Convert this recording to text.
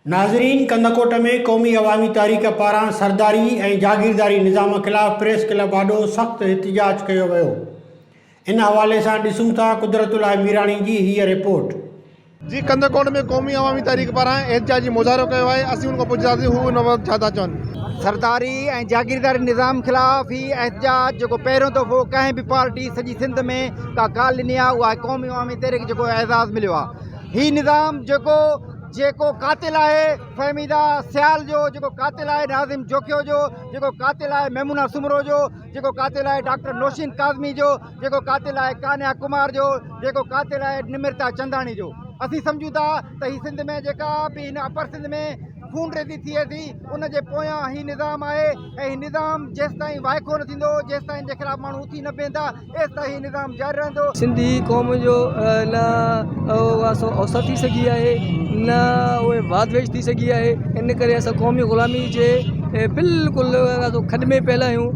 ناظرين ڪنڌڪوٽ ۾ قومي عوامي تحريڪ پاران سرداري ۽ جاگيرداري نظام خلاف پريس ڪلب آڏو سخت احتجاج ڪيو ويو ان حوالي سان ڏسون ٿا قدرت الله ميراڻي جي هيء رپورٽ. جي ڪنڌڪوٽ ۾ قومي عوامي تحريڪ پاران احتجاجي مظاهرو ڪيو آهي اسين ان کان پڇنداسين هو ان وقت ڇا ٿا چون. سرداري ۽ جاگيرداري نظام خلاف هي احتجاج جيڪو پهريون دفعو ڪنهن به پارٽي سڄي سنڌ ۾ ڪا ڪال ڏني آهي اها آهي قومي عوامي تحريڪ جيڪو اعزاز مليو آهي هي نظام جيڪو جيڪو قاتل آهي فهميده سيال جو جيڪو قاتل آهي ناظم جوکيو جو جيڪو قاتل آهي ميمونا سومرو جو جيڪو قاتل آهي ڊاڪٽر نوشين ڪاظمي جو جيڪو قاتل آهي ڪانيا ڪمار جو جيڪو قاتل آهي نمرتا چنداڻي جو اسين سمجهون ٿا ته هي سنڌ ۾ جيڪا به هن اپر سنڌ ۾ خون ريزي ٿئي ٿي ان جي پويان هي نظام آهي ۽ هي نظام جيستائين وائکو نه ٿيندو جيستائين ان جي خلاف ماڻهو اٿي نه بيهندا ايستائين هي نظام جاري رهندو. سنڌي قوم جو نه اها سو اوسر ٿي سگهي آهي نه اهي واڌ ويجهه ٿي سگهي آهي ان ڪري اسان قومي غلامي جي بلڪل کڏ ۾ پيل آهيون.